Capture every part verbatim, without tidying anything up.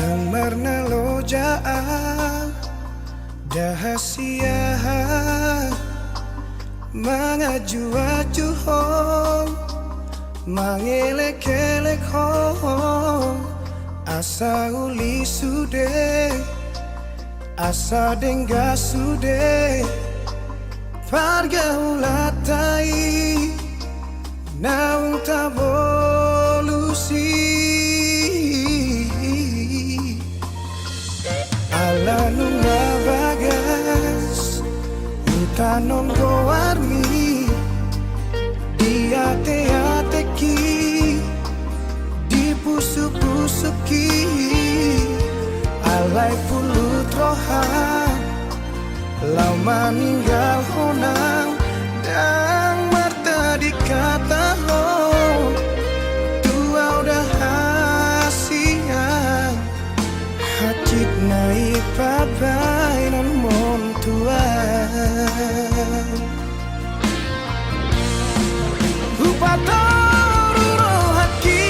Ndang marnaloja au, nda hasiahan, mangajuaju ho, mangelekelek ho, asa uli sude, asa denggan sude pargaulanta i naung tabolus i. Ala nunga bagas hutanon goarmi, diateateki, dipusupusuki, alai pulut roha laho maninggalhon au, ndang martading hata ho tu au, nda hasian, hansit na i pabaenonmon tu au. Hupatoru rohangki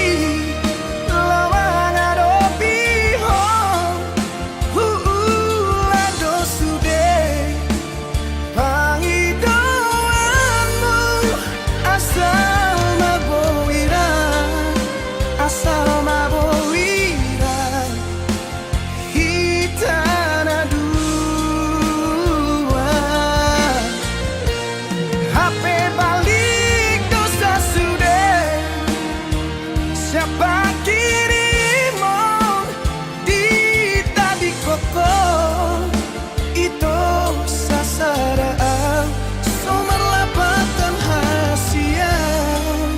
laho mangadopi ho, huula do sude pangidoanmu, asal ma boi ra, asal ma boi ra hita na dua. Hape balik do sasude sian pangkirimon, ditadingkon ho, ito sasada au, so marlapatan hasian,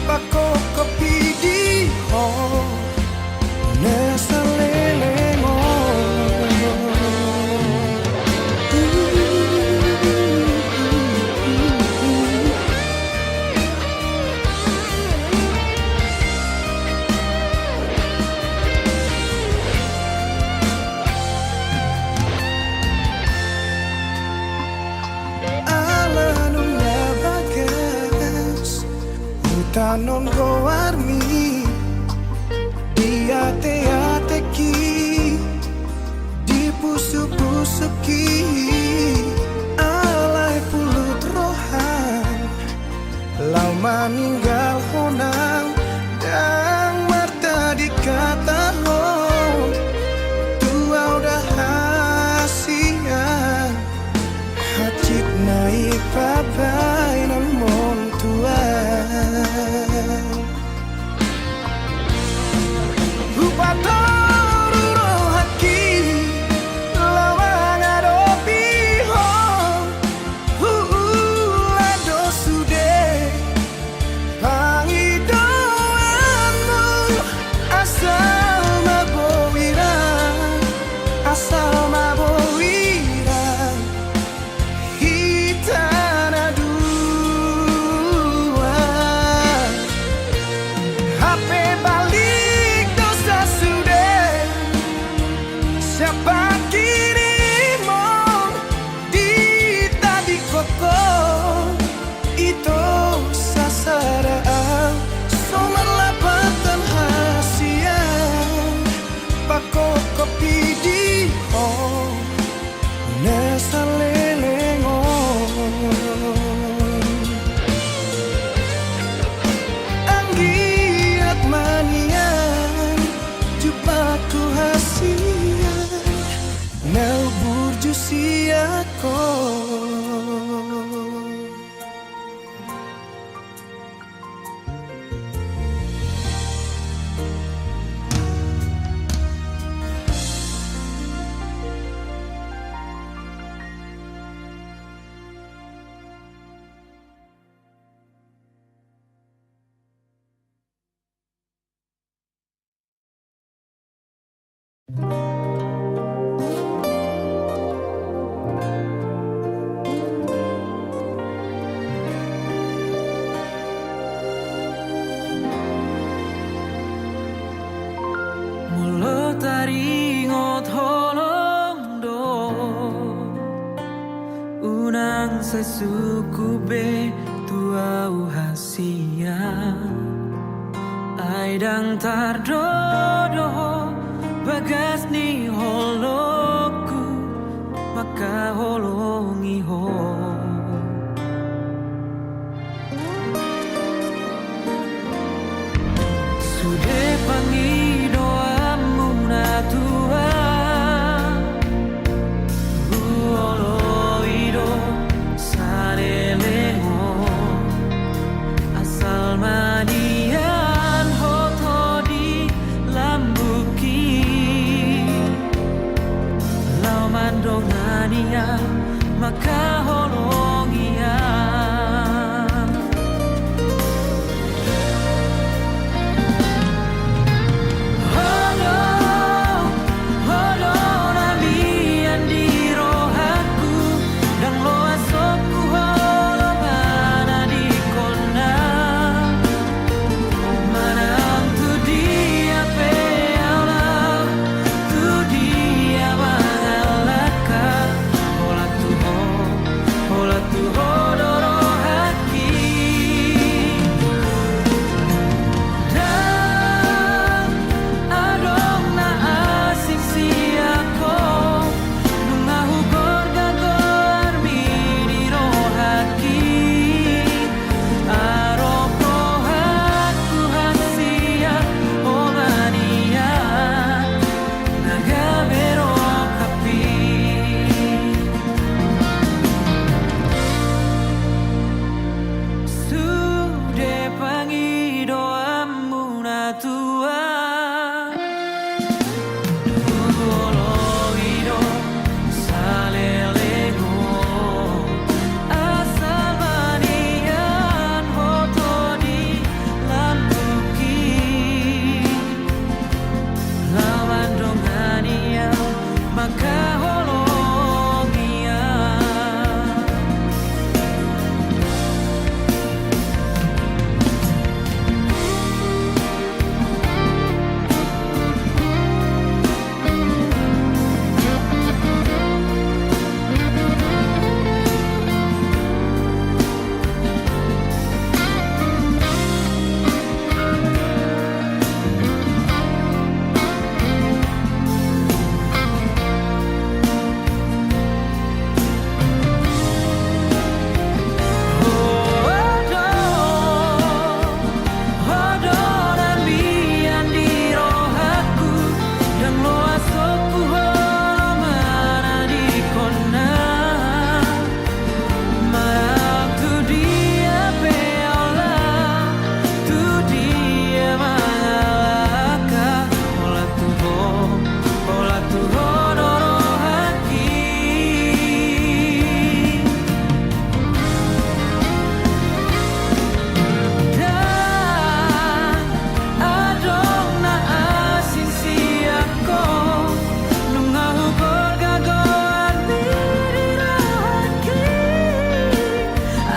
pakokop i di ho na saleleng on. Ala nunga bagas hutanon goarmi, diateateki, dipusupusuki, alai pulut roha laho maninggalhon au, ndang martading hata ho tu au, nda hasian, hansit na i pabaenonmon tu au. Hupatoru rohangki laho mangadopi ho, huula do sude pangidoanmu, asal ma boi ra, asal ma boi ra hita na dua. Hape balik do sasude sian pangkirimon, ditadingkon ho, ito sasada au, so marlapatan hasian, pakokop i di ho na saleleng on. Anggiat ma nian jumpangku hasian, na umburju sian ho. Molo taringot holong do, unang sai sungkun be tu au hasian. Ai ndang tardodo ho bagas Ia mangkaholongi au. Ho do, ho do na mian di rohangku, ndang loas ho huholongan adingkon na. Manang tu dia pe au laho, tu dia mangalangka, holan tu ho, holan tu ho do rohangki. Ndang adong na asing sian ho, nunga hugorga goarmi di rohangki. Arop rohangku hasian ho ma nian, na gabe rongkapmi. Sude pangidoanmuna Tuhan, huoloi do saleleng on, asal ma nian ho do di lambungki. Laho mandongani au mangkaholongi au. Ho do, ho do na mian di rohangku, ndang loas ho huholongan adingkon na. Manang tu dia pe au laho, tu dia mangalangka, holan tu ho, holan tu ho do rohangki. Ndang adong na asing sian ho, nunga hugorga goarmi di rohangki.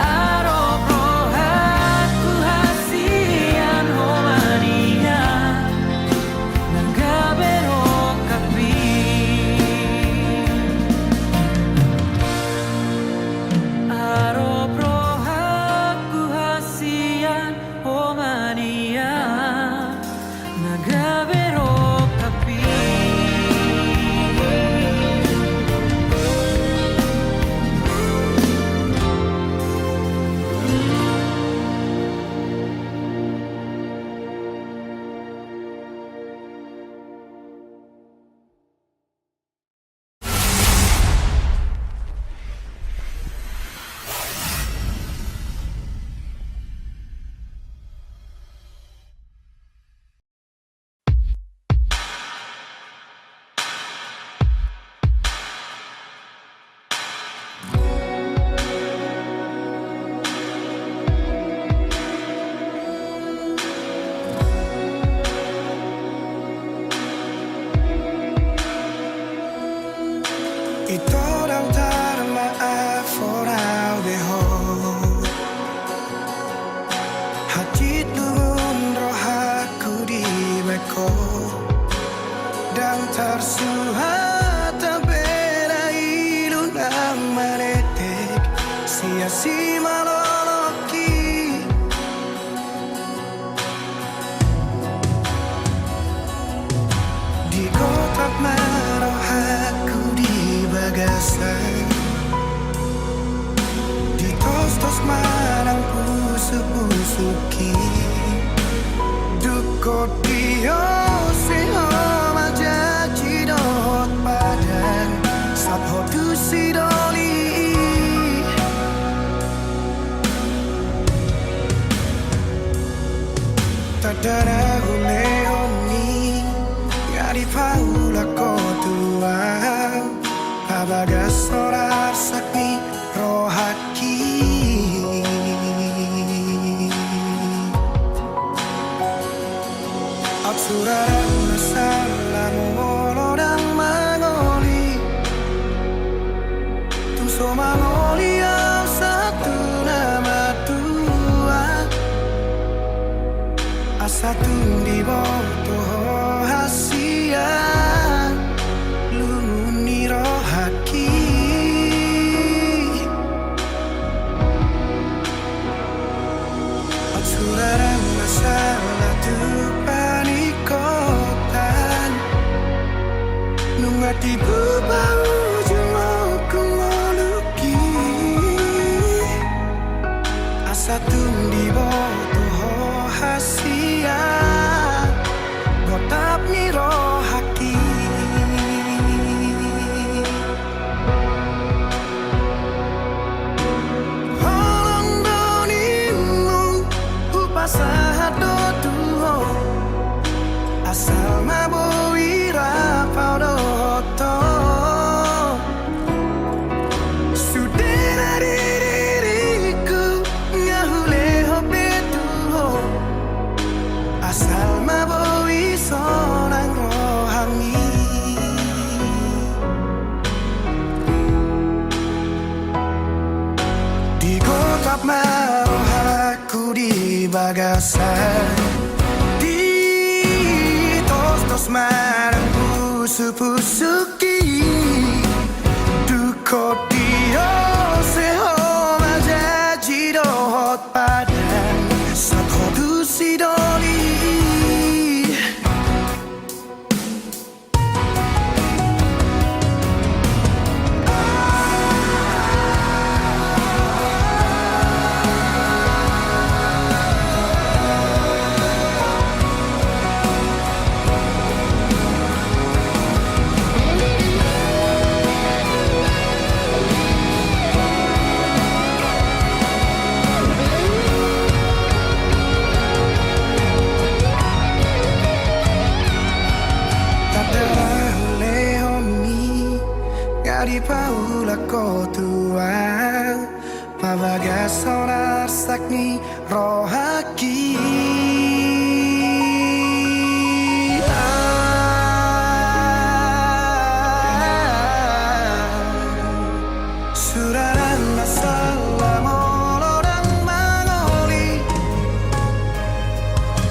Arop rohangku hasian ho ma nian, na gabe rongkapmi. Arop rohangku hasian ho ma nian, na gabe rongkapmi. Ito ndang tarmaafhon au be ho. Hacidungon rohangku dibahen ho. Ndang tarsuhat hambela ilung na manetek sian simalolongki. Digotap ma rohangku di bagasan, ditostos ma nang pusukpusukki. Dung ho diose ho ma janji dohot padan, sahat ho tu sidoli. Tanda na hulehon i, nga dipaulak ho tu ahu. Bagas so rarsak ni rohangki. Aut sura dang masalah molo dang mangoli. Tung so mangoli au sahat tu na matua. Asa tung diboto ho hasian lungun ni rohangki. Aut sura dang masalah tu paningkotan. Nunga tibu paujung oku ngolungki. Asa tung diboto ho hasian gotap ni rohangki. Holong do ninmu hupasahat do tu ho. Asal ma boi rap au dohot ho. Sude na di diringku nga hulehon be tu ho. Asal ma boi sonang rohangmi. Digotap ma rohangku di bagasan. Ditostos ma dang pusukpusukki. Dung hot di ho se ho manjanji dohot padan sahat ho tu sidoli. Tanda na hulehonmi nga dipaulak ho tu ahu. Pabagas so rarsak ni rohangki. Sura dang masalah molo dang mangoli.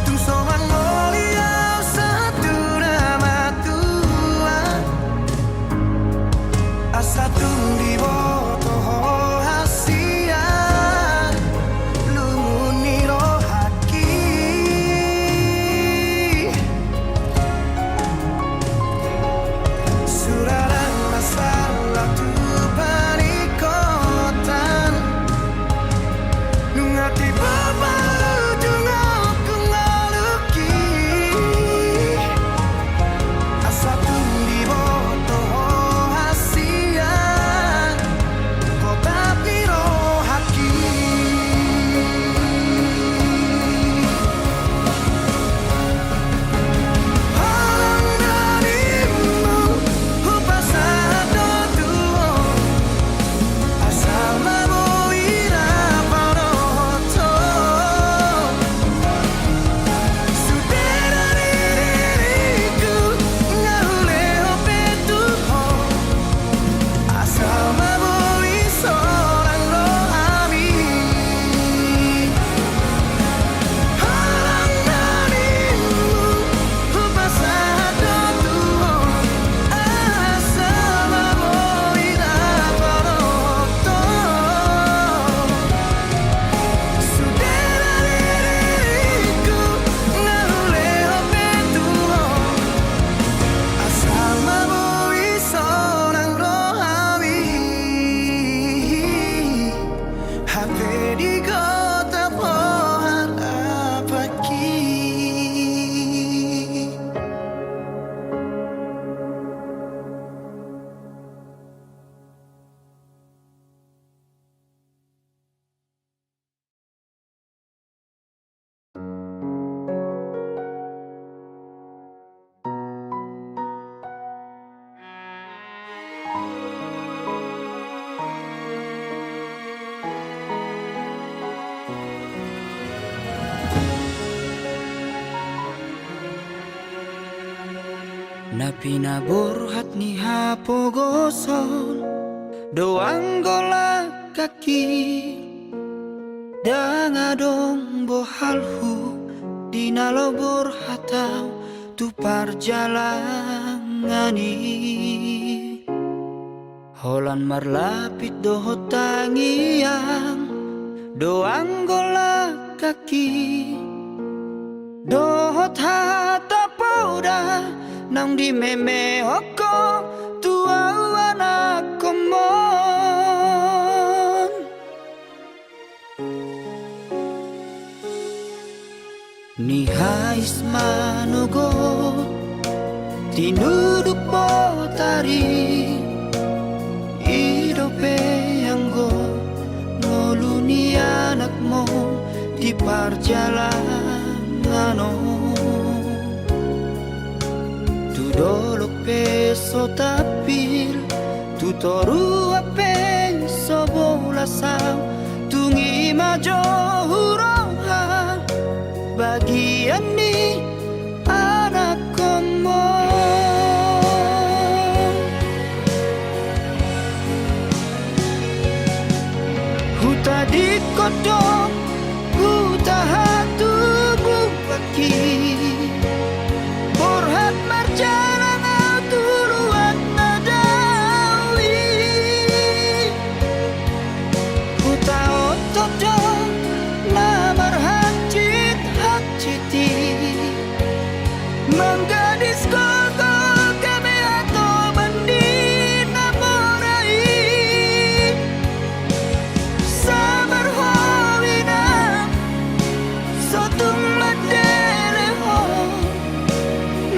Tung so mangoli au sahat tu na matua. Asa tung diboto ho hasian lungun ni rohangki. Sura dang masalah tu paningkotan. Nunga tibu paujung oku ngolungki. Asa tung diboto ho hasian gotap ni rohangki. Holong do ninmu hupa Pinaborhat ni hapogoson do anggo langkangki. Ndang adong bohalhu di na laho borhat ahu tu parjalangan i. Holan marlapit dohot tangiang do anggo langkangki. Dohot hata poda naung dimemehon ho tu ahu anakhonmon. Nihais manogot tinuduk botari, i dope anggo ngolu ni anakmon di parjalangan on. Tu dolok pe so tampil, tu toruan pe so bolas ahu, tung i ma jo huroha bagian ni anakhonmon. Hutadingkon do huta hatubuanki, borhat marjalang ahu tu luat na dao i. Hutaothot do na marhansit-hansit i, manggadis gogo gabe hatoban di na mora i. Sabar ho inang, so tung mandele ho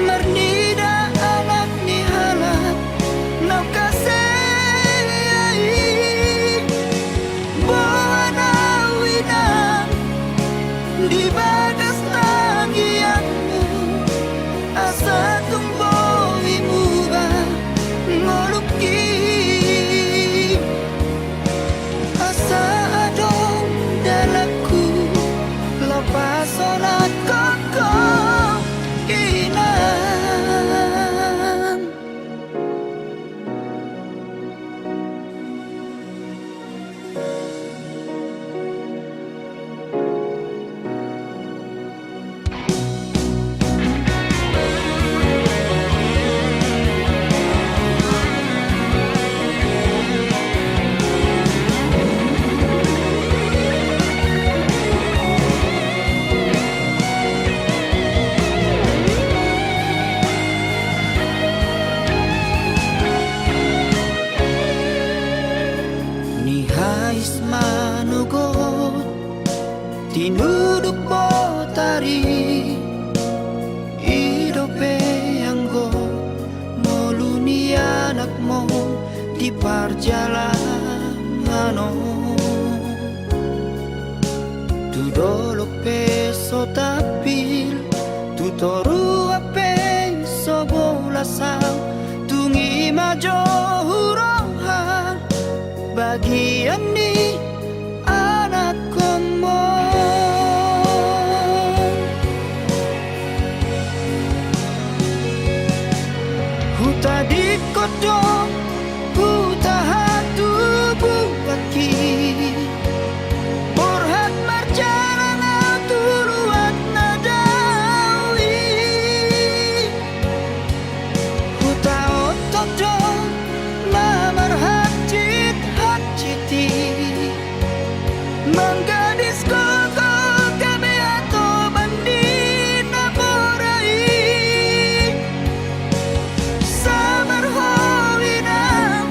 marnida anak ni halak naung hasea i. Boan ahu inang di bagas tangiangmu, asa tung boi muba ngolungki. Asa adong dalanku laho pasonanghon ho inang. Nihais manogot tinuduk botari, i dope anggo ngolu ni anakmon di parjalangan on. Tu dolok pe so tampil, tu toruan pe so bolas ahu, tung i ma jo huroha bagian ni anakhonmon. Hutadingkon do huta hatubuanki, borhat marjalang ahu tu luat na dao i. Hutaothot do na marhansit-hansit i, manggadis gogo gabe hatoban di na mora i. Sabar ho inang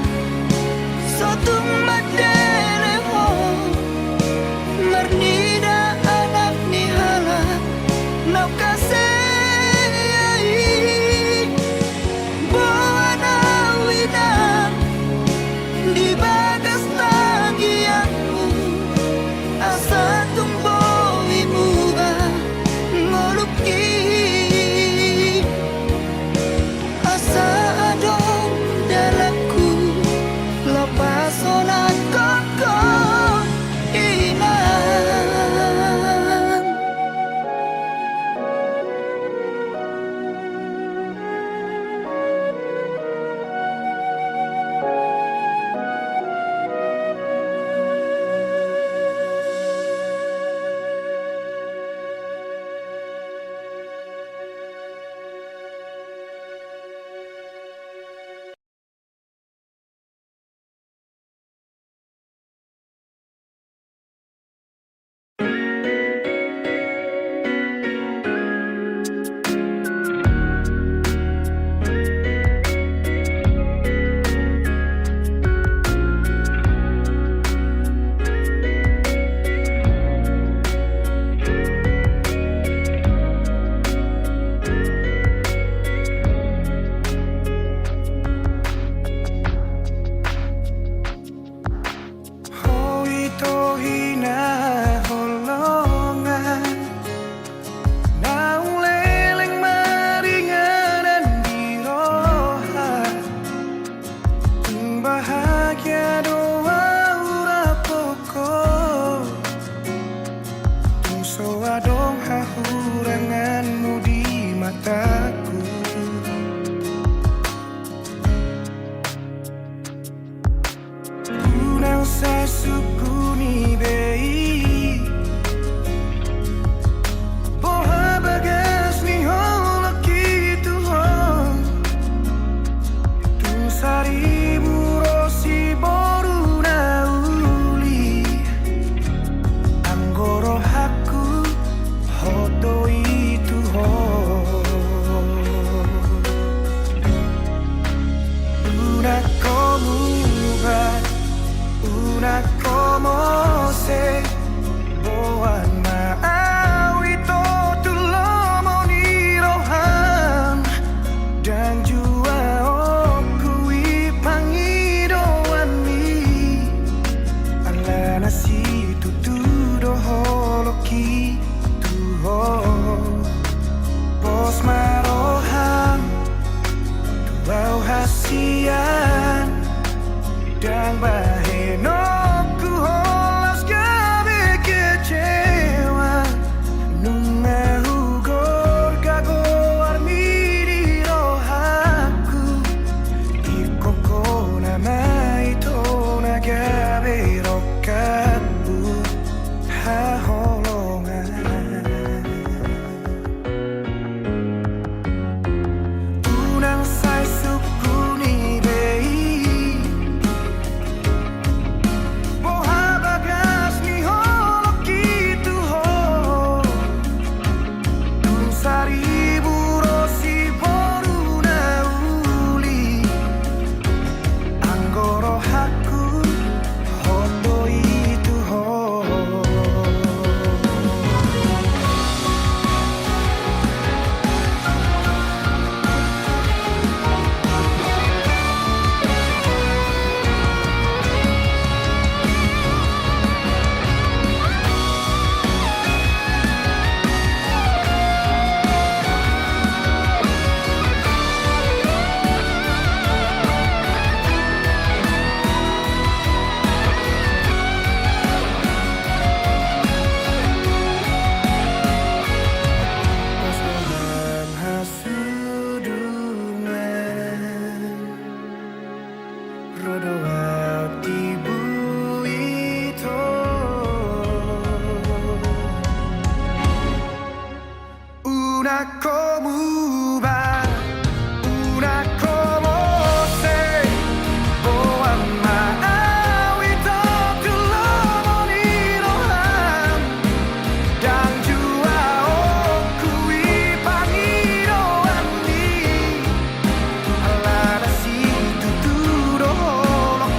Komu ba, unang komu mose, boan ma au ito tu lomo ni roham. Ndang jua on hupangidoan i, alana situtu do holongki tu ho. Pos ma roham tu au hasian, ndang bahenonku ho laos gabe kecewa. Nunga hugorga goarmi di rohangku, ingkon ho nama ito na gabe rongkapku haholongan. Unang sai sungkun i be i, boha bagas ni holongki tu ho. Tung saribu ro siboru na uli, anggo rohangku hot do i tu ho. Pas dohot hasudungan, ro do au tibu ito. Unang komu ba, unang komu mose, boan ma au ito tu lomo ni roham. Ndang jua on hupangidoan i, alana situtu do holong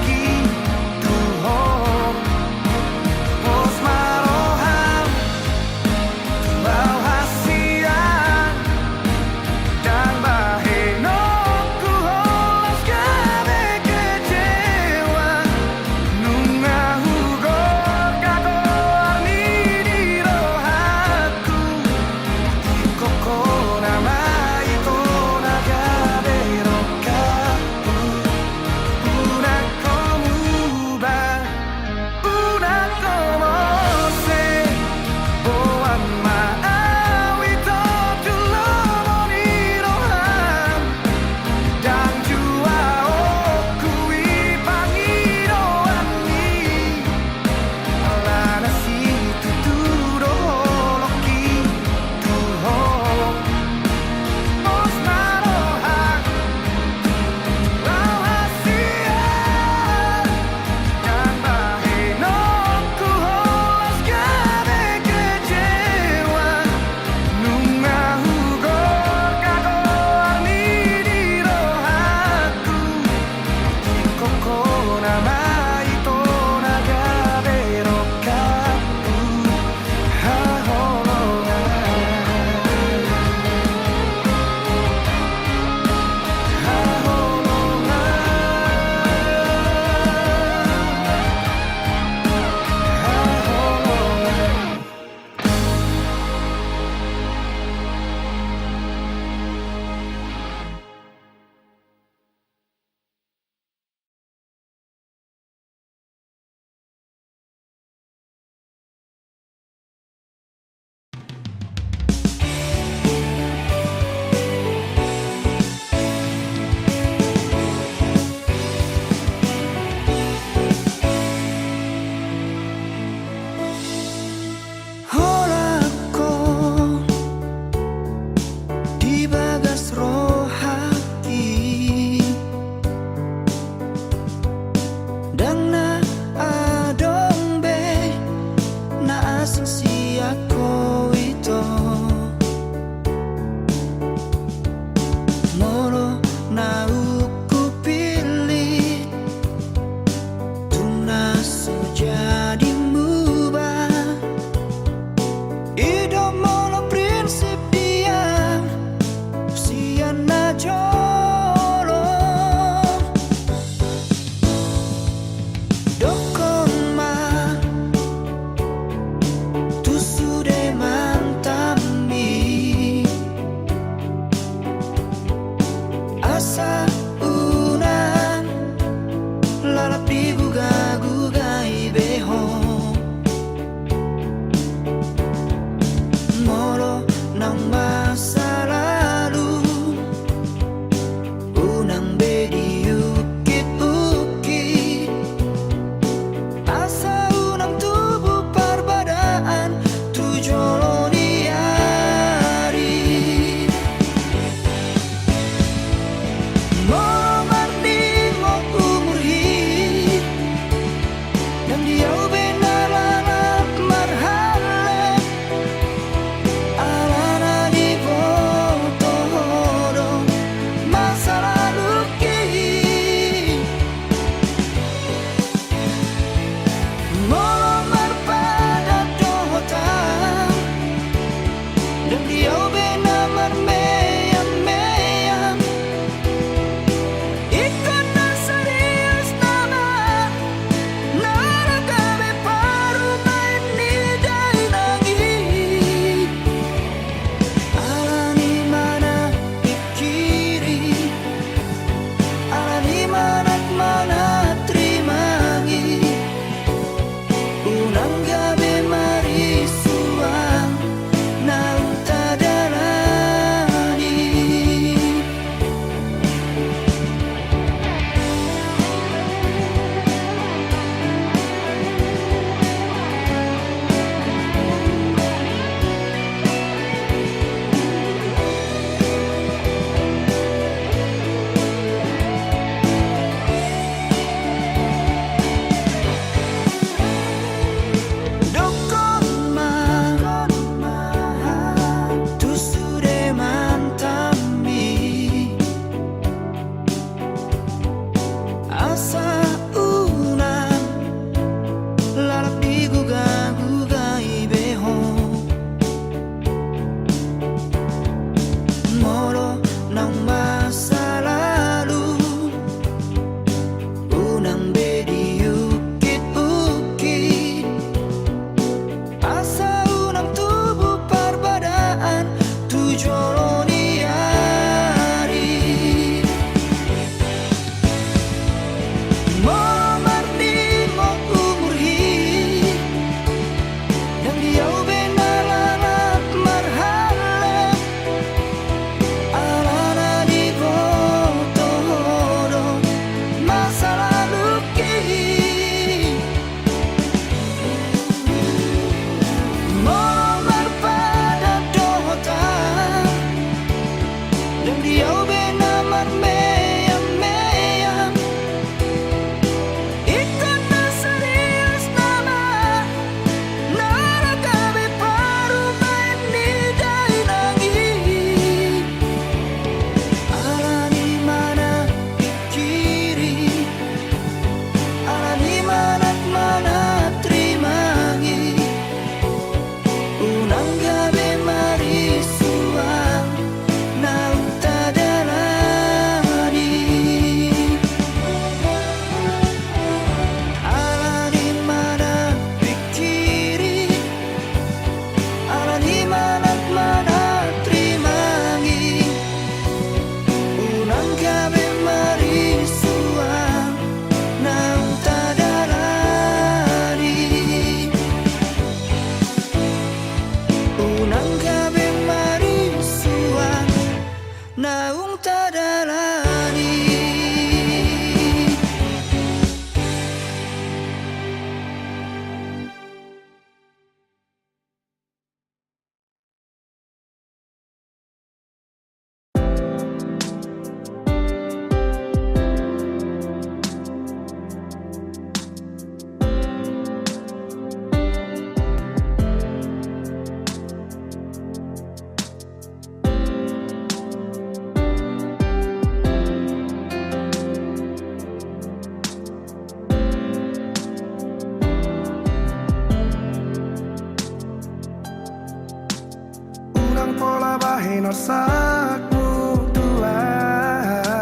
Pinarsak Ho Tuhan.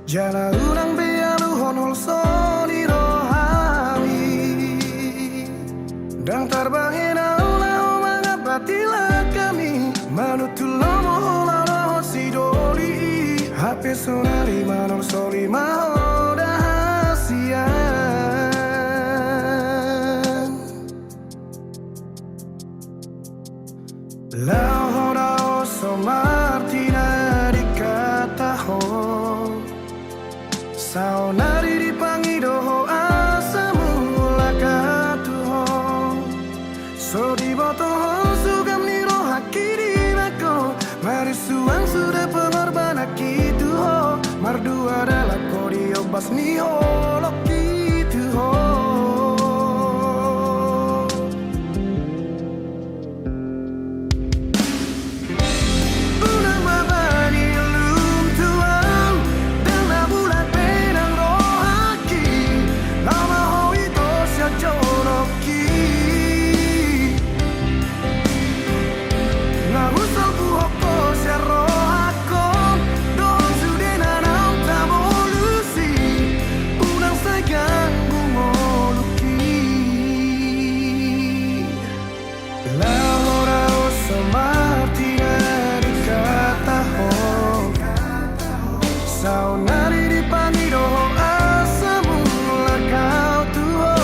Jala unang be aluhon holso ni rohami. Ndang tarbahen ahu laho mangambat ilak hami, manuntu lomo Ho laho dohot sidoli i. Hape sonari manolsoli ma Ho da hasian. Laho daoso martina di hata Ho. Saonari dipangido Ho asa mulak ahu tu Ho. So diboto Ho sugam ni rohangki di bako. Marisuang sude pengorbananki tu Ho. Mardua dalan Ho di ombas ni holongki tu Ho. Unang ma bani lum tu ahu, ndang na mulak be nang rohangki, laho ma Ho ito sian jolongki. Nga husalpu Ho sian rohangkon, dohot sude na naung tabolus i, unang sai ganggu ngolungki. Laho daoso martina di hata Ho. Saonari dipangido Ho asa mulak ahu tu Ho.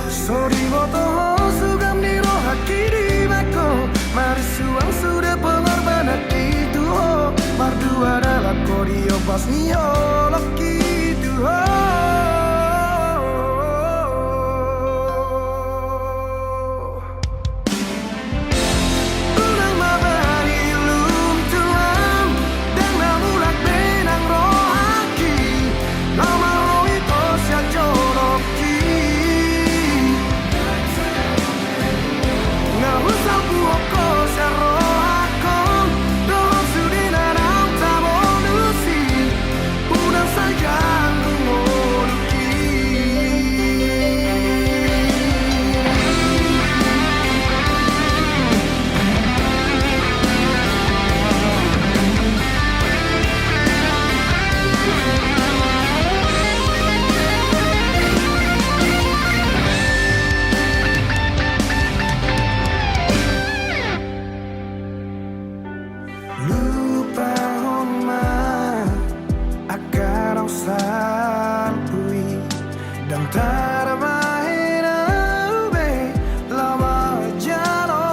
So diboto Ho sugam ni rohangki di bako. Marisuang sude pengorbananki tu Ho. Mardua dalan Ho di ombas ni holongki tu Ho. Unang ma bani lum tu ahu, ndang na mulak be nang rohangki, laho ma Ho ito sian jolongki. Nga husalpu Ho sian rohangkon, dohot sude na naung tabolus i, unang sai ganggu ngolungki. Lupahon ma angka na salpu i, ndang tarbahen ahu be laho manjalo.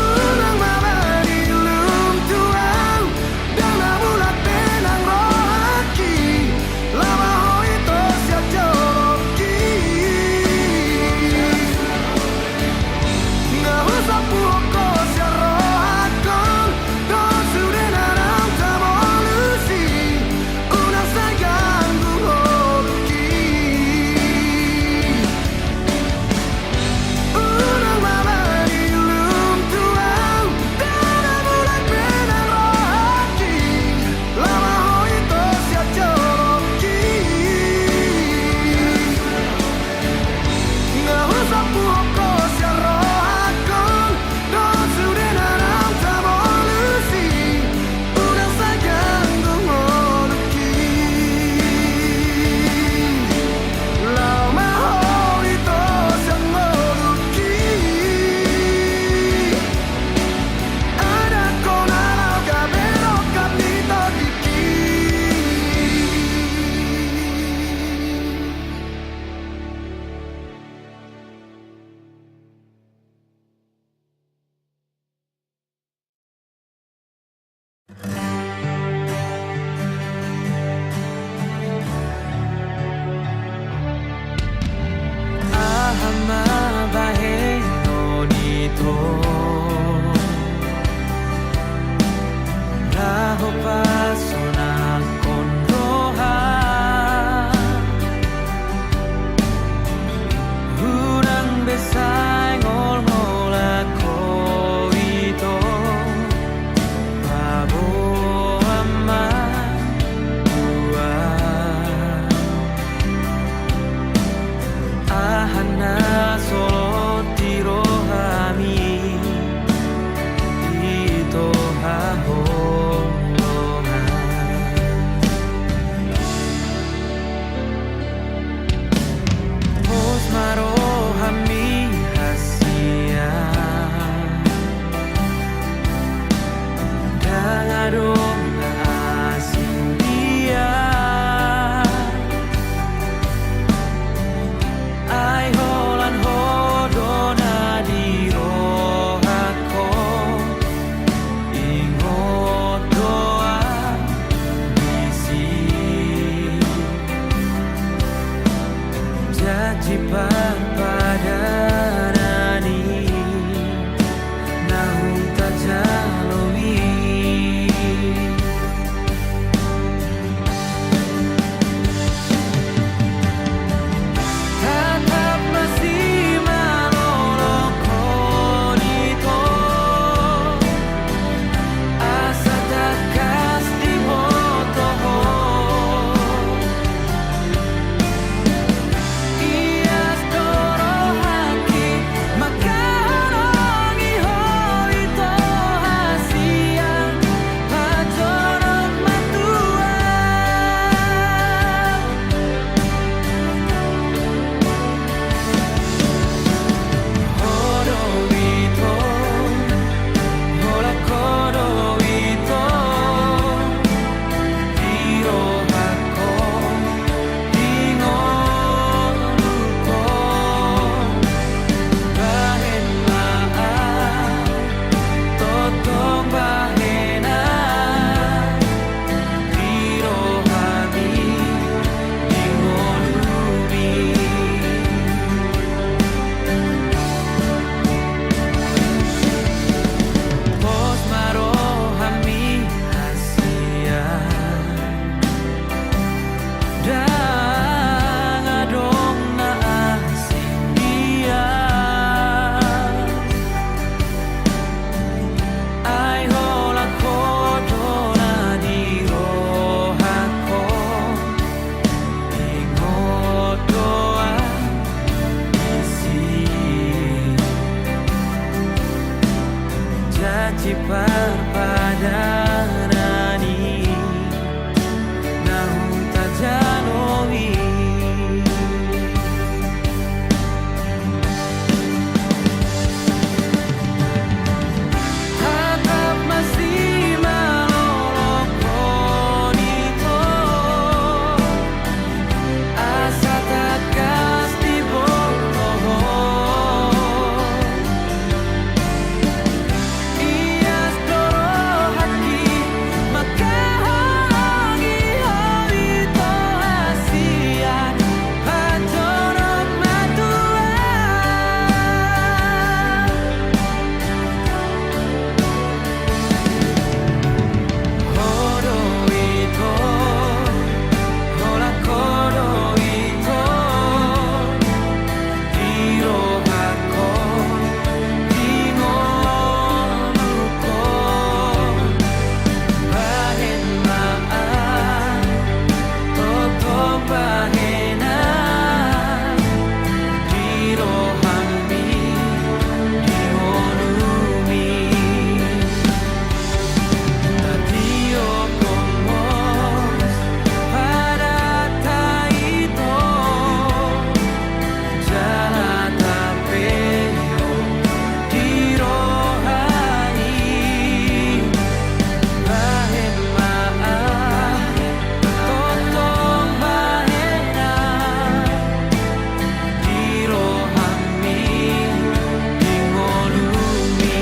Unang ma bani lum tu ahu, ndang na mulak be nang rohangki, laho ma Ho ito sian jolongki. Nga husalpu Ho sian rohangkon, dohot sude na naung tabolus i, unang sai ganggu ngolungki. Unang ma bani lum tu ahu, ndang na mulak be nang rohangki, laho ma Ho ito sian jolongki. Nga husalpu Ho sian rohangkon, dohot sude na naung tabolus i, unang sai ganggu ngolungki. Laho ma Ho ito sian ngolungki. Adong Ho na laho gabe rongkap ni tondingki. Aha ma bahenon ito laho pasonanghon roha? Unang be sai ngolngol angka ito, paboa ma buat. Siparpadanan i na hujalo i. Tatap masimalolongkon ito. Asa tangkas diboto ho. Ias do rohangki mangkaholongi ho ito hasian panjorong matua. Ho do ito, holan ho do ito, di rohangkon, di ngolungkon. Bahen ma, tongtong bahen ma, di rohangmi, di ngolumi. Tadingkon muse padanta ito, jala tapehon di roha i. Bahen ma, tongtong bahen ma, di rohangmi, di ngolumi.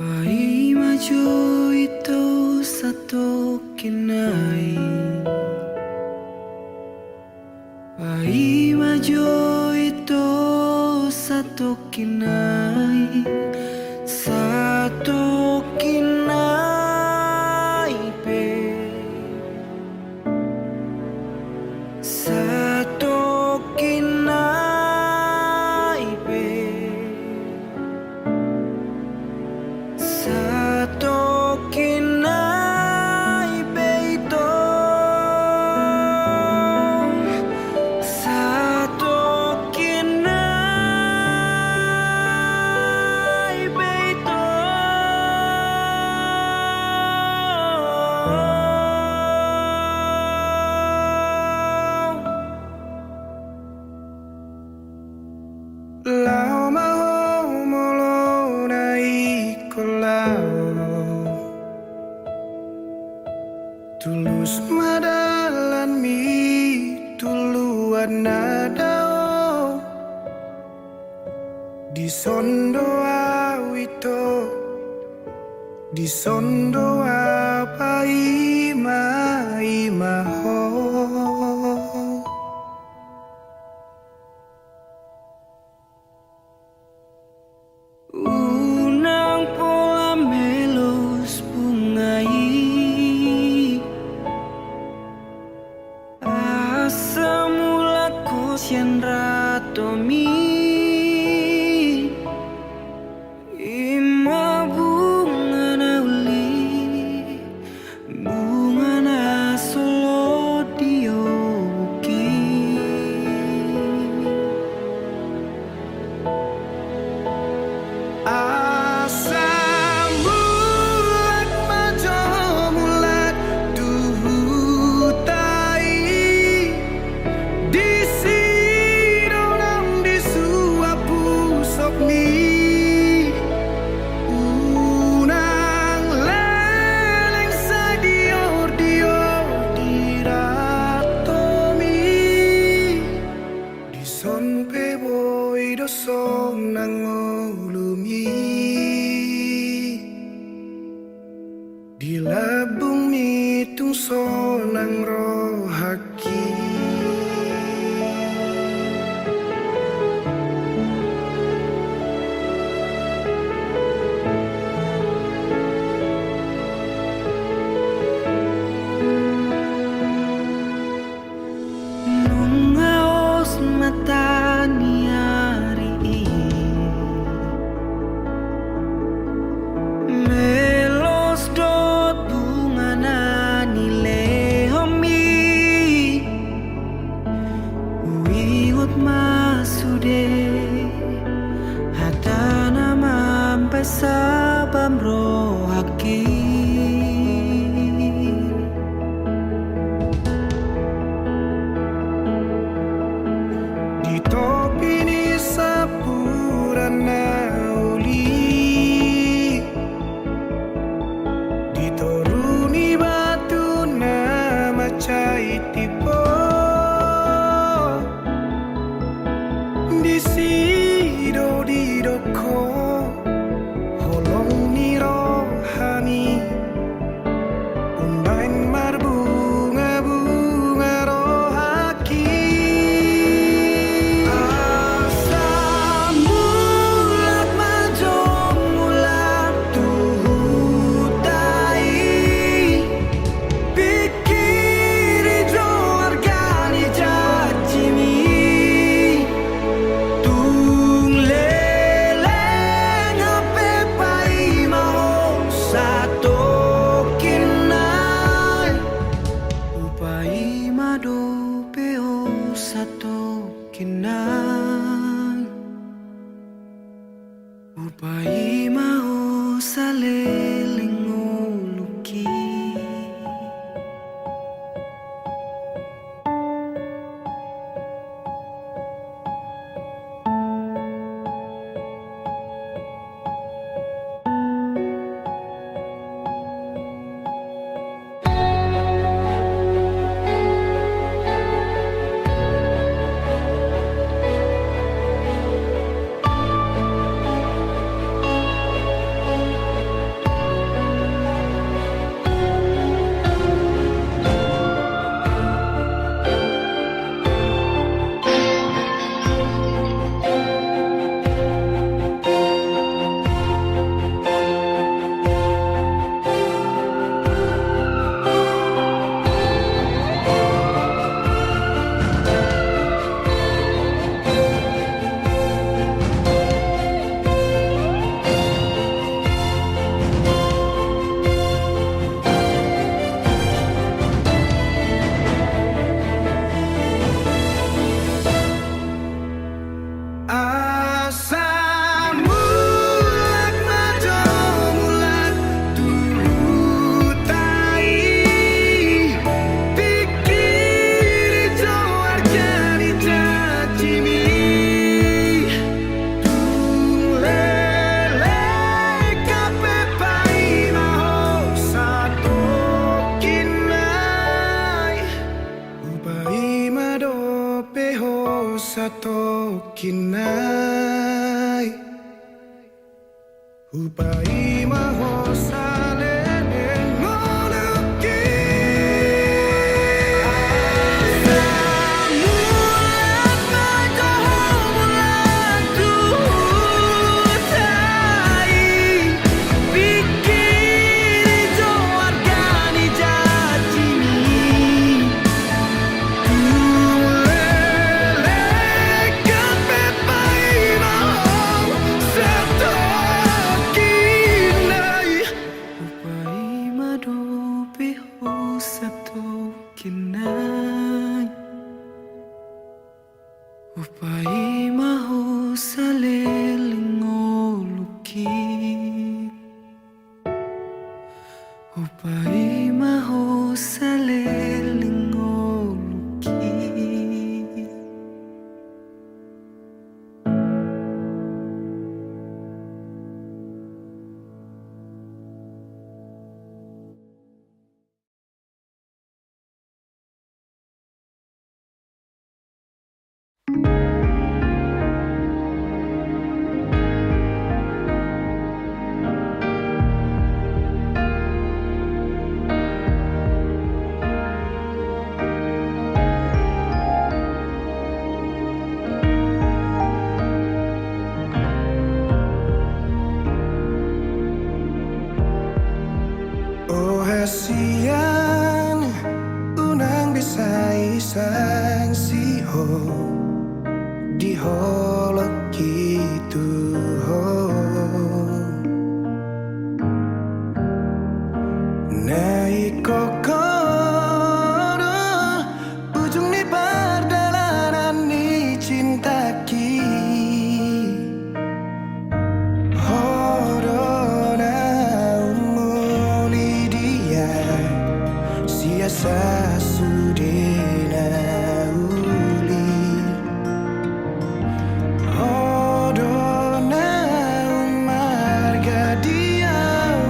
Paima jo ito satongkin nai. Paima jo ito satongkin nai, satongkin nai pe. Satongkin nai pe. Satongkin nai pe ito. Satongkin nai pe ito. Laho ma ho molo na ingkon laho. Tulus ma dalanmi, tu luat na dao. Dison do au ito, dison do au, paima, ima ho. Unang pola melos bunga i, asa mulak ho sian ratomi. Ima bunga na uli, bunga na so olo dioki. Asa mulak ma jo mulak tu huta i, disi do naung disuru Tonpe boi do sonang ngolumi, di lambungmi tung sonang rohangki. Nunga os mata ni ari i, melos dohot bunga na nilehonmi. Huingot ma sude hata na mambahen sabam rohangki. Di topi ni sampurna na uli, di toru ni batu na mansai timbo, disi do didok ho holong ni rohami, umbahen marbungabunga rohangki. Asa mulak ma jo mulak tu huta i, pingkiri jo arga ni janjimi. Tung leleng hape paima ho satongkin nai, hupaima dope ho satongkin nai. Hupaima ho saleleng ngolungki. Asa mulak ma jo mulak tu huta i, pingkiri jo arga ni janjimi. Tung leleng hape paima ho satongkin nai, hupaima dope ho satongkin nai. Hupaima ho saleleng ngolungki. Asa mulak ma jo mulak tu huta i, pingkiri jo arga ni janjimi. Tung leleng hape paima ho satongkin nai, hupaima dope ho satongkin nai. Hupaima ho saleleng ngolungki. Hupaima ho saleleng ngolungki. di holongki tu ho. Na ingkon ho do ujung ni pardalanan ni cintaki. Ho do na umuli dia sian sasude na uli. Ho do na umarga di au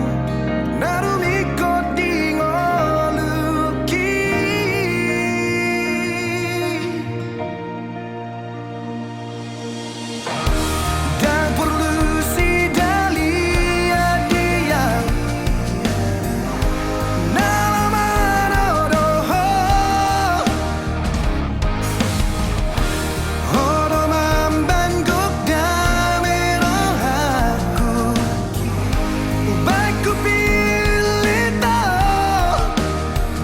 na rumingkot di ngolungki. Ndang porlu sidalihan dia na lamano do ho. Ho do mambanggok dame rohangku. Baen hupillit ho.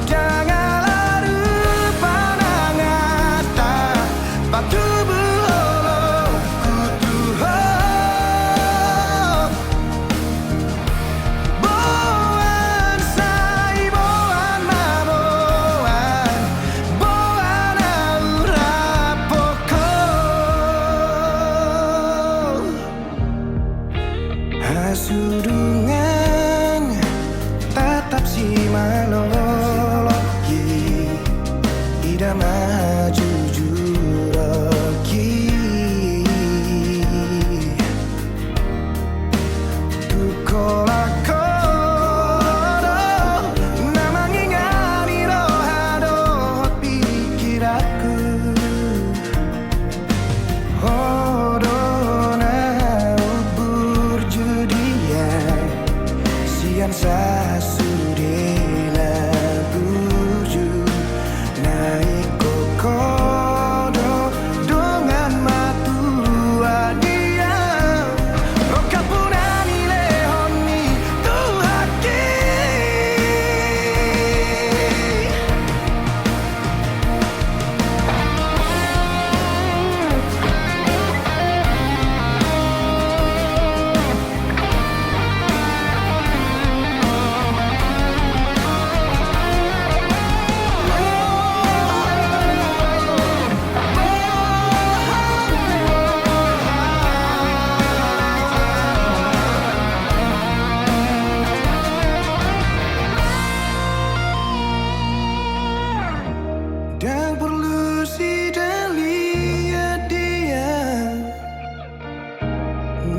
Ndang ala rupa na ngarta patubu holongku tu ho. Boan sai boan ma boan, boan au rap ho. Hasudungan tatap simalolohi, ida ma jujur rohangki. Tung holan ho do na mangingani roha dohot pingkiranku. Ho do na umburju dia sian sasude na burju. Na ingkon ho do dongan matua dia rongkapuna nilehon ni Tuhanki. Ndang porlu sidalihan dia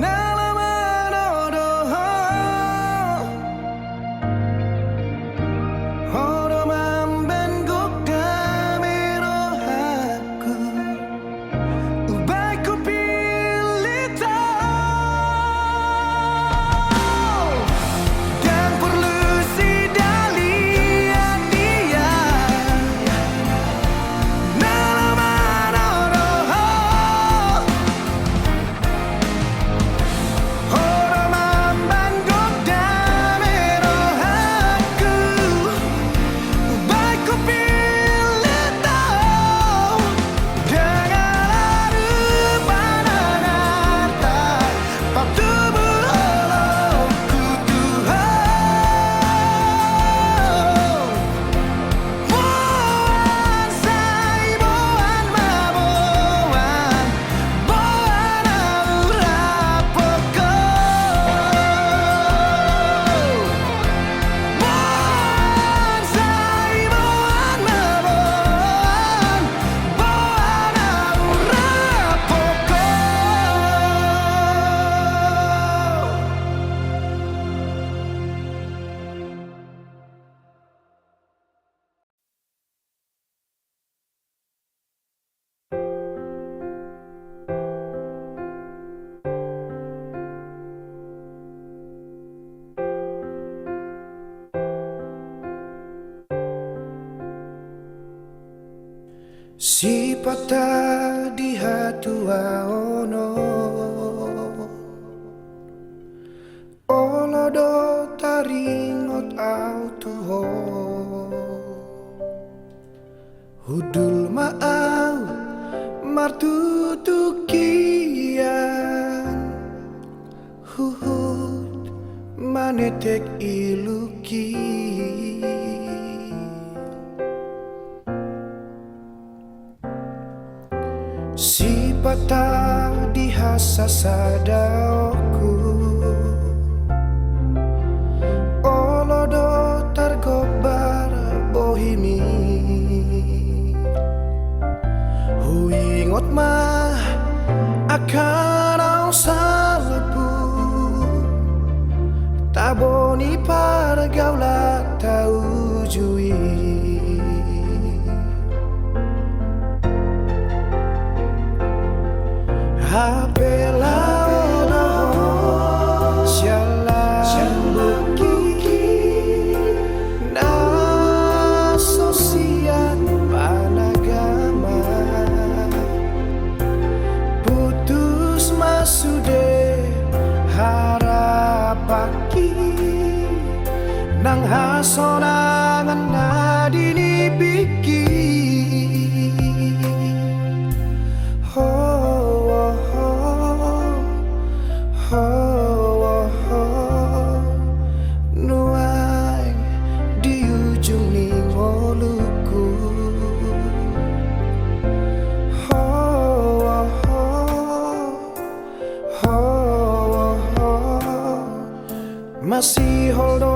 na lamano do ho. Ho do mambanggok dame rohangku. Baen hupillit ho. Ndang porlu sidalihan dia na lamano do ho. Ho do mambanggok dame rohangku. Baen hupillit ho. Ndang ala rupa na ngarta patubu holongku tu ho. Boan sai boan ma boan, boan au rap ho. Boan sai boan ma boan, boan au rap ho. Sipata di hatuaon on, olo do taringot au tu ho. Hundul ma au Tutukian huhut manetek iluki. Sipata di hasasadaonku, olo do targombar bohimi. Huingot ma angka naung salpu, tabo ni pargaulan ta uju i. Hape laho do ho sian lambungki na so sian panagaman. Putus ma sude harapanki nang hasonangan na di nipingki. Ho, ho, ho, ho, ho, ho. Nuaeng di ujung ni ngolungku. Ho, ho, ho, ho, ho. Masihol do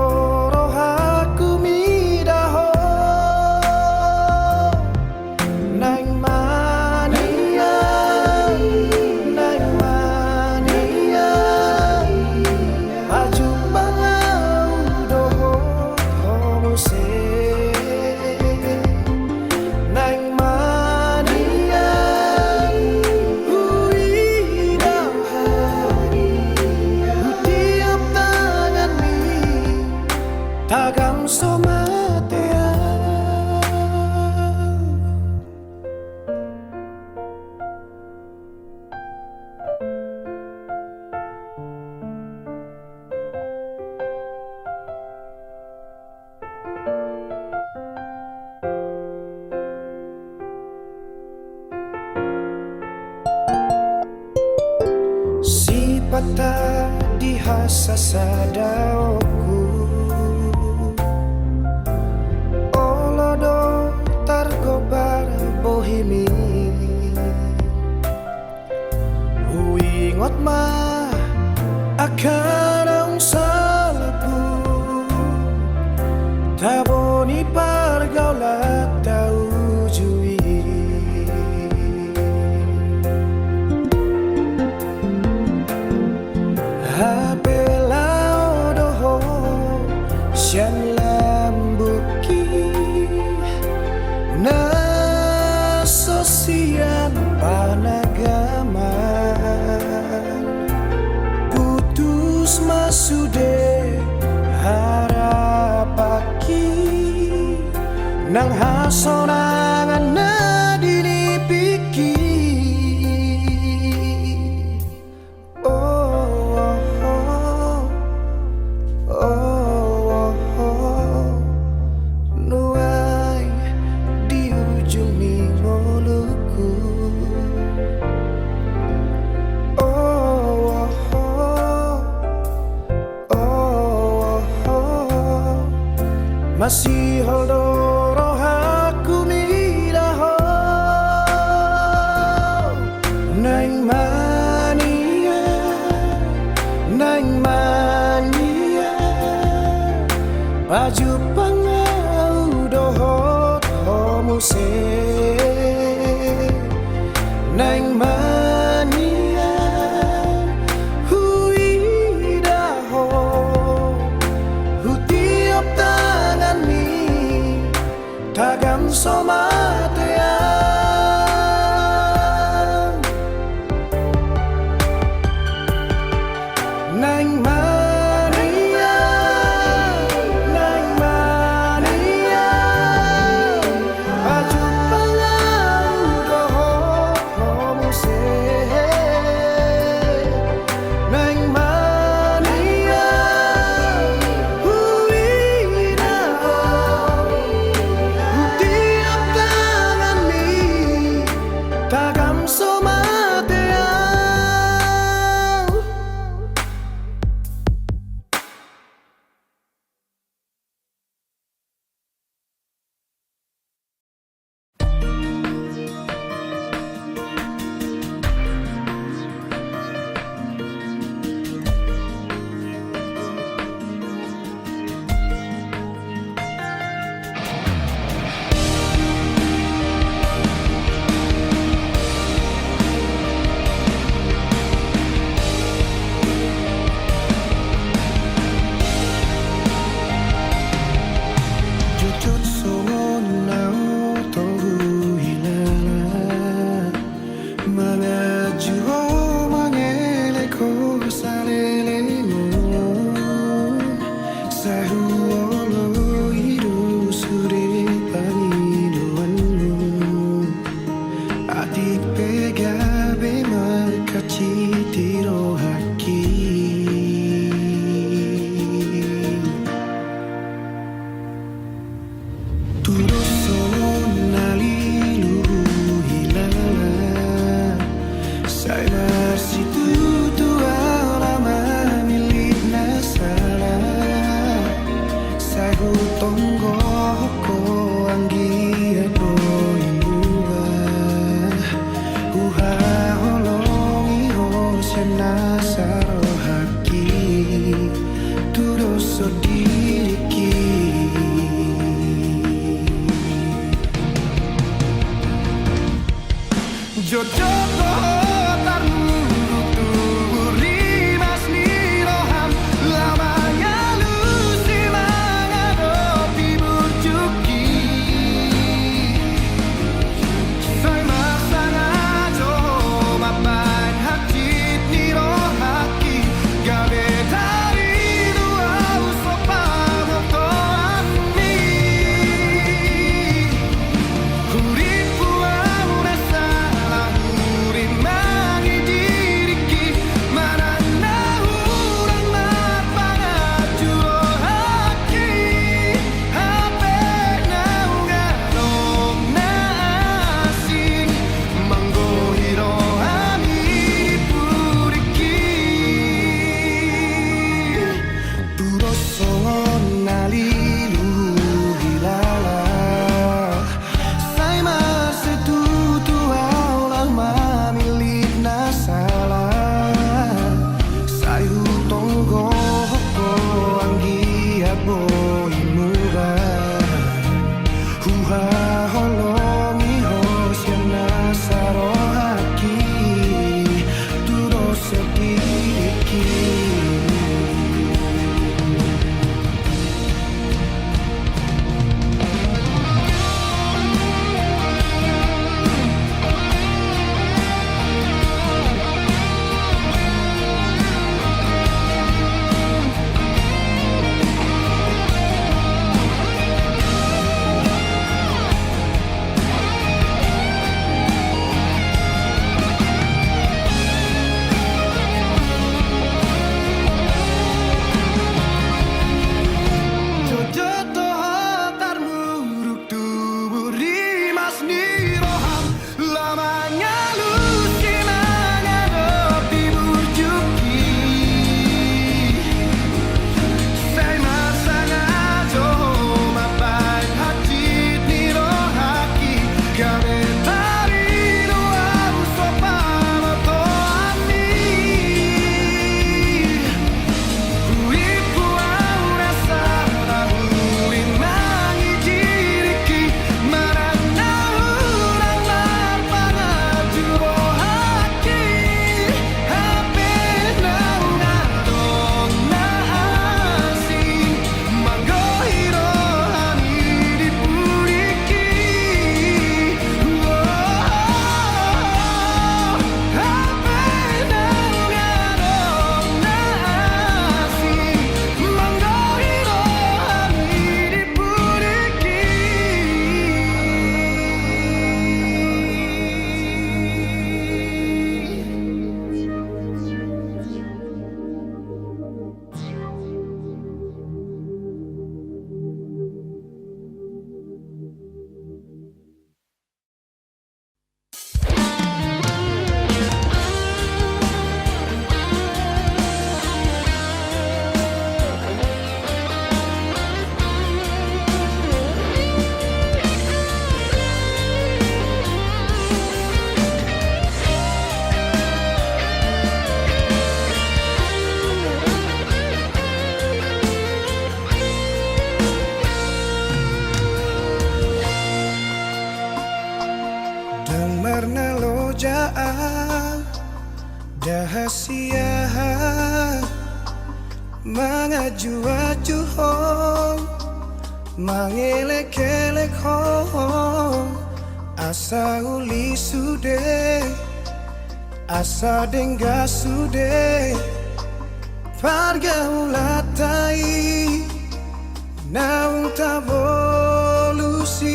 rohangku mida ho. Naeng ma nian, naeng ma nian, pajumpang ahu dohot ho muse. Naeng ma nian huida ho, hutiop tanganmi, tagan so mate ahu. Sipata di hasasadaonku, olo do targombar bohimi. Huingot ma angka naung salpu, tabo ni pargaulan ta uju i. Hape laho do ho sian lambungki na so sian panagaman. Putus ma sude harapanki nang hasonangan na di nipingki. Oh, oh, oh, oh, oh, oh. Nuaeng di ujung ni ngolungku. Oh, oh, oh, oh, oh, oh. Masihol do rohangku mida ho. Naeng ma nian, naeng ma nian, pajumpang ahu dohot ho muse. Naeng ma nian huida ho, hutiop tanganmi, tagan so mate ahu. Naeng ma nian, naeng ma Sai marsitutu ahu lam mamillit na sala. Sai hutonggohon ho anggiat boi muba. Huhaholongi ho sian nasa rohangki tu dosa on diringki. Jotjot do ho tarmuruk tu burimas ni roham, lam mangalusi mangadopi burjuki. Sai marsangajo ho mambahen hansit ni rohangki, gabe taridu ahu so pamortoanmi. Huripu ahu na sala, hurimbangi diringki, manang na hurang marpanganju rohangki. Hape naung adong na asing manggohi rohami di puringki. Tudos songon na lilu hilala. Sai marsitutu ahu lam mamillit na sala. Sai hutonggohon ho anggiat boi muba. Huhaholongi ho sian nasa rohangki tu dosa on diringki. Jotjot do ho tarmuruk tu burimas ni roham, lam mangalusi mangadopi burjuki. Sai marsangajo ho mambahen hansit ni rohangki, gabe taridu ahu so pamortoanmi. Huripu ahu na sala, hurimbangi diringki, manang na hurang marpanganju rohangki. Hape naung adong na asing manggohi rohami di puringki. Hape naung adong na asing manggohi rohami di puringki. Ndang marnaloja au, ndang hasiahan, mangajuaju ho, mangelekelek ho, asa uli sude, asa denggan sude pargaulanta i naung tabolus i.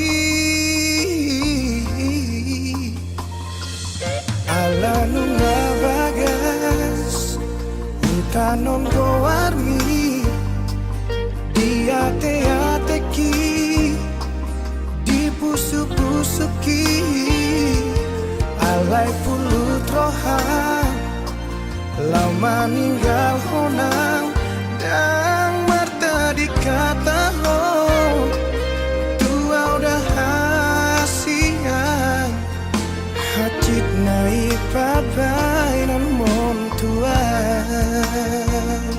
Ala nunga bagas hutanon goarmi, di ateateki, di pusukpusuki, alai pulut roha Maninggal ho nang, ndang martading hata ho tu ahu, da hasian hansit na i pabaenanmon tu ahu.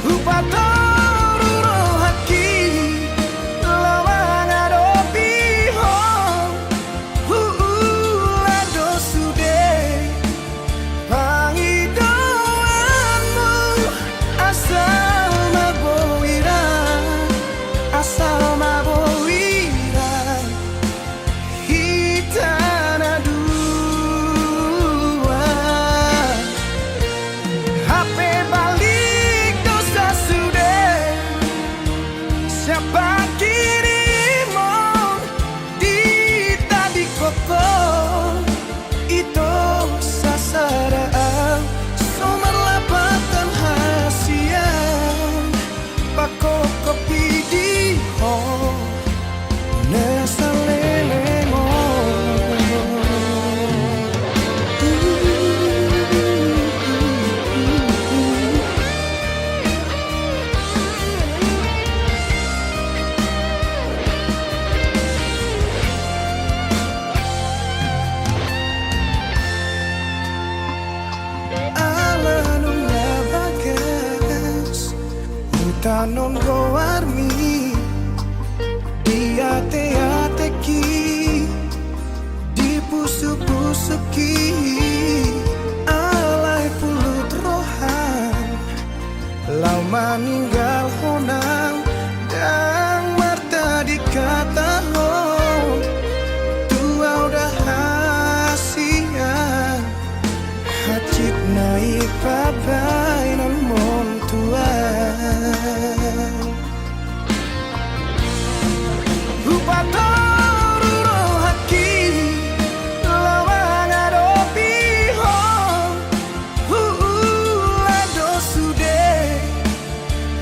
Hupatoru rohangki laho mangadopi ho, huula do sude pangidoanmu. Asal ma boi ra, asal ma boi ra hita na dua. Hape balik do sa sude sian pangkirimon, ditadingkon ho, ito sasada ahu so marlapatan hasian. Pakokopi di ho na saleleng on. Ala nunga bagas hutanon goarmi di ateatengki, di pusupusungki. Alai pulut roham laho maninggal ho nang, ndang martading hata ho tu ahu, da hasian hansit na i pabaenanmon tu ahu. Hupatoru rohangki laho mangadopi ho, huula do sude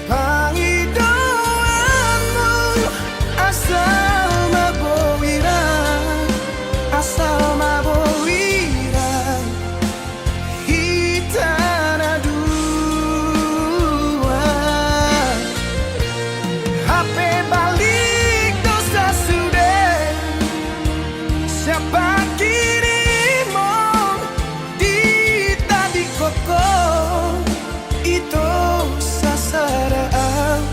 pangidoanmu. Asal ma boi ra, asal ma boi ra hita na dua. Hape balik do sa sude sian pangkirimon, ditadingkon ho, ito sasada ahu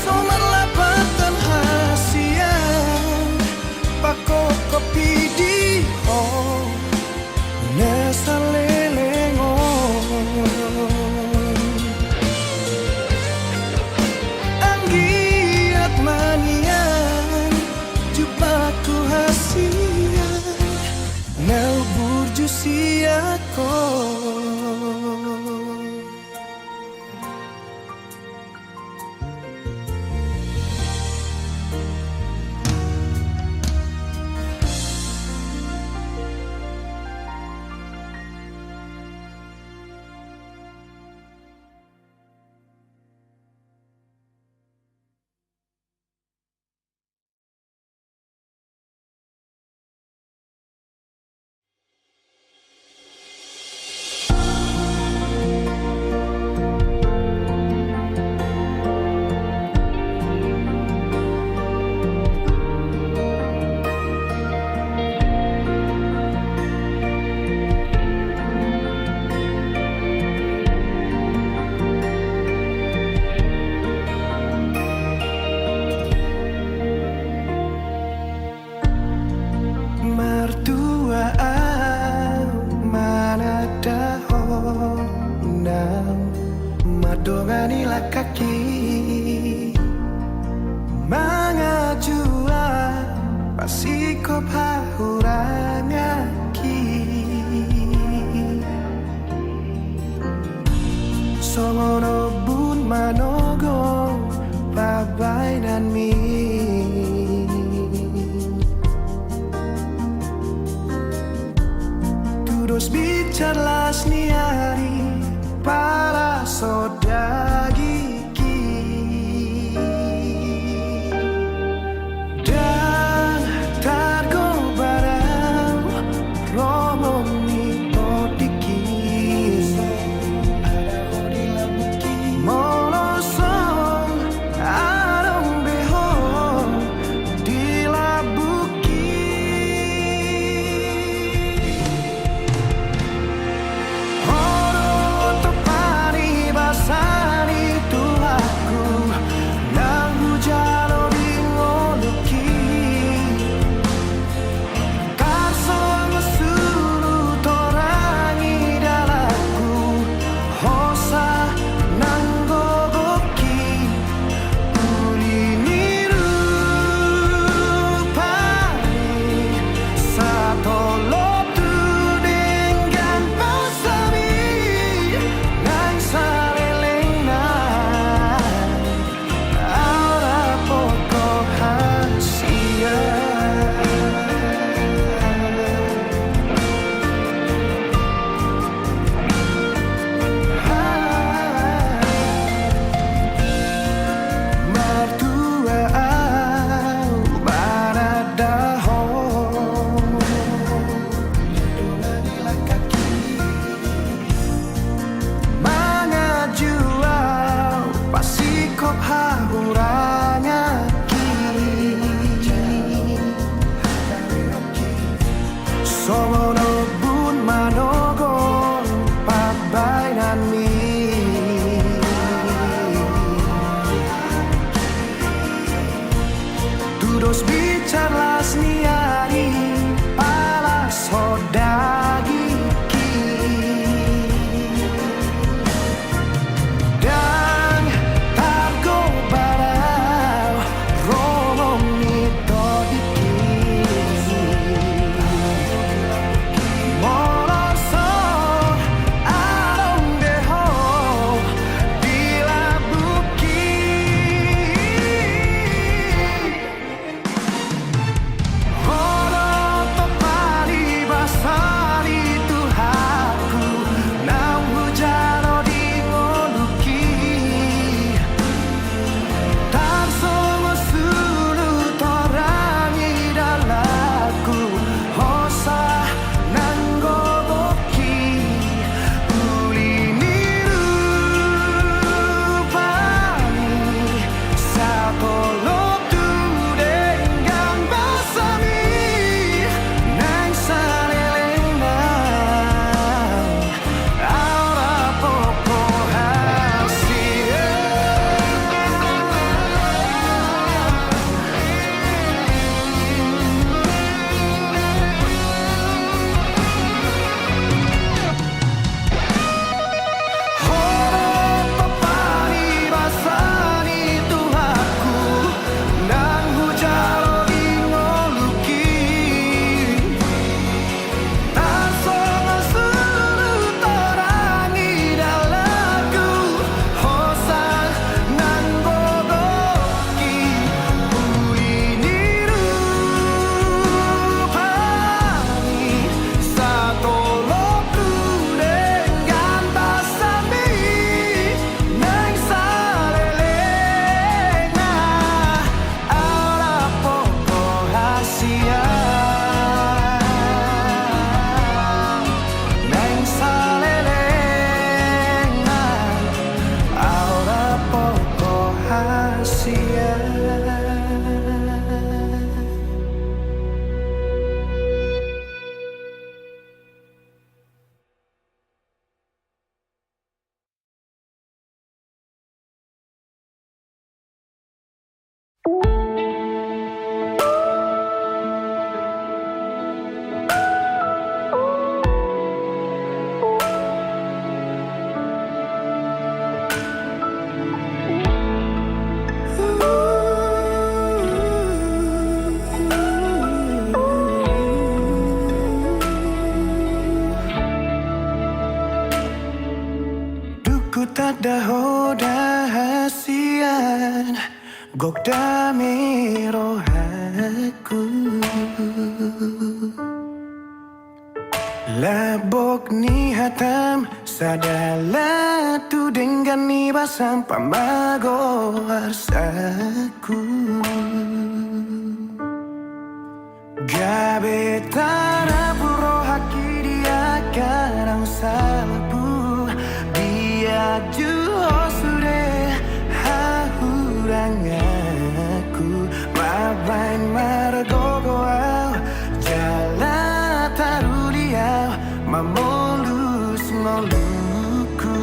so marlapatan hasian. Pakokopi di ho na saleleng on. Anggiat ma nian jumpangku hasian na umburju sian ho. Martua ahu mananda ho, nang mandongani langkangki, mangajua pasingkop hahuranganki. Songon ombun manogo pabaenanmi. Tudos binsar las ni ari, paras dagingki. Ndang targobar ahu romong ni tondingki. Daho da hasian, gok dame rohangku. Labok ni hatam, sada latu denggan ni basam pamago arsaku. Gabe tarapul rohangki di angka nang salpu, dia juho sude hahuranganku, mambahen margogo au jala taruli au mamolus ngolungku.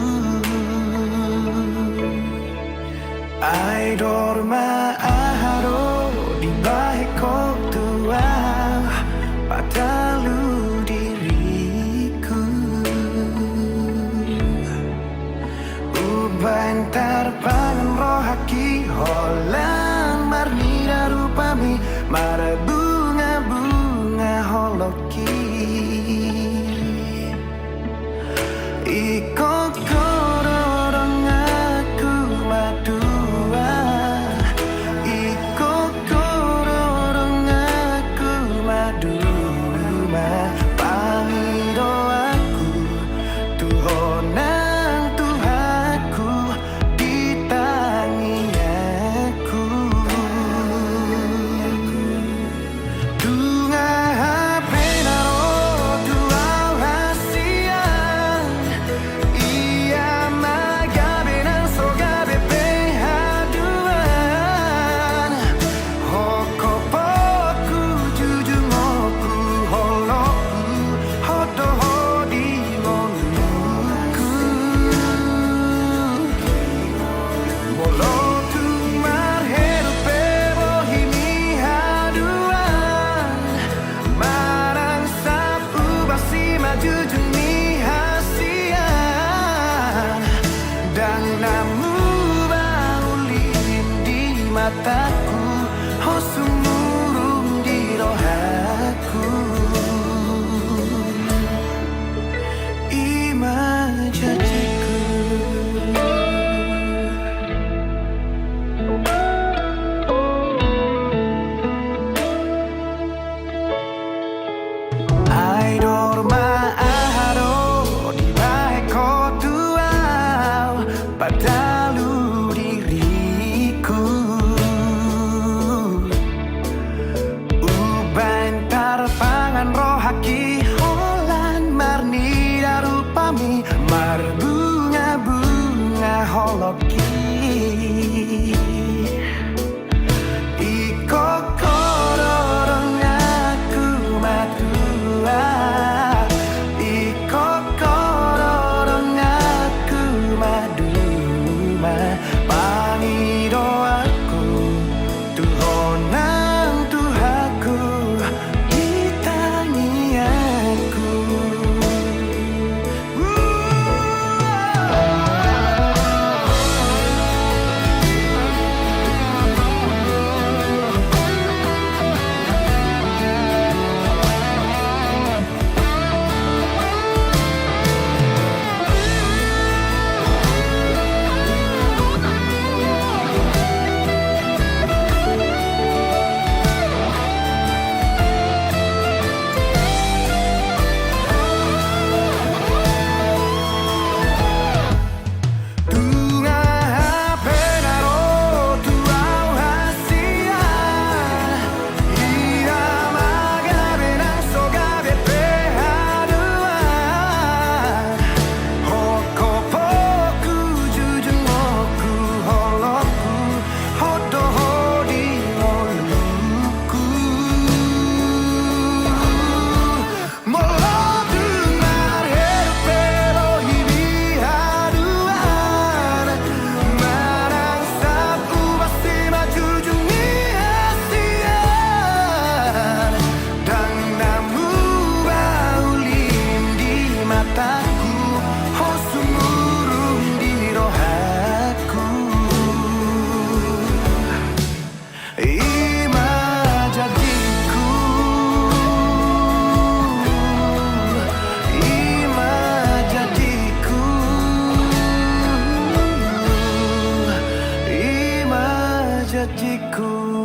Ai dor ma aha do dibahen ho tu au, patalu diriku. Umbahen tarpangan rohangki holan marnida rupami, marbungabunga holong Ingkon ho do donganku maduma, ingkon ho do donganku maduma, pangidoanku tu ho nang Tuhanku di tangiangku. Tung aha pe na ro tu au hasian, ia ma gabe nang so gabe pe haduan, hongkopku, jujungku, holongku, ho do ho di ngolungku. Molo tung marheduk pe bohi ni haduan, manang sapu basi ma jujung ni hasian, ndang na muba ulin di matangku, ho sumurung di rohangku. I ma janjiku. Ai dor ma aha do dibahen ho tu au, patalu diriku. Jingku.